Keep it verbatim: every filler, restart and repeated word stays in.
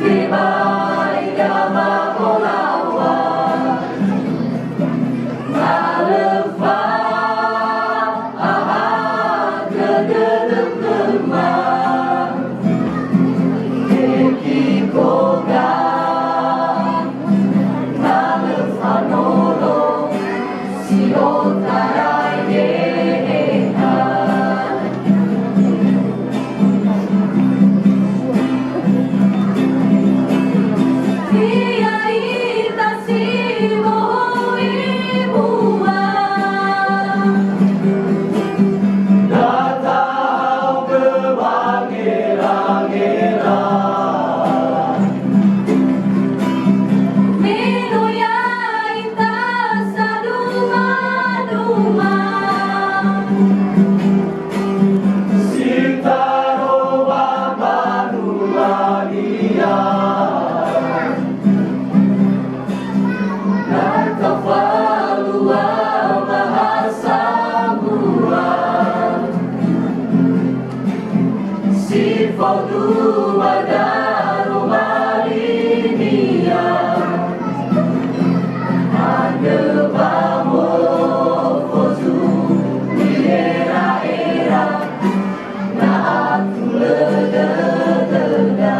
Tebai ya ba olaŵa, na lö fa Aha dödödöma, tekiko ga, na lö fanolo, si otarai geheha. Ia ita si bohoi bua. Data haogö wangerangera. Me no ya'ita saduma-duma. Si taro ba mbanua nia. Na tafalua ba ha sambua. Si fao dua daroma linia. Andrö ba mofozu ni'era'era. Na atulö dödöda.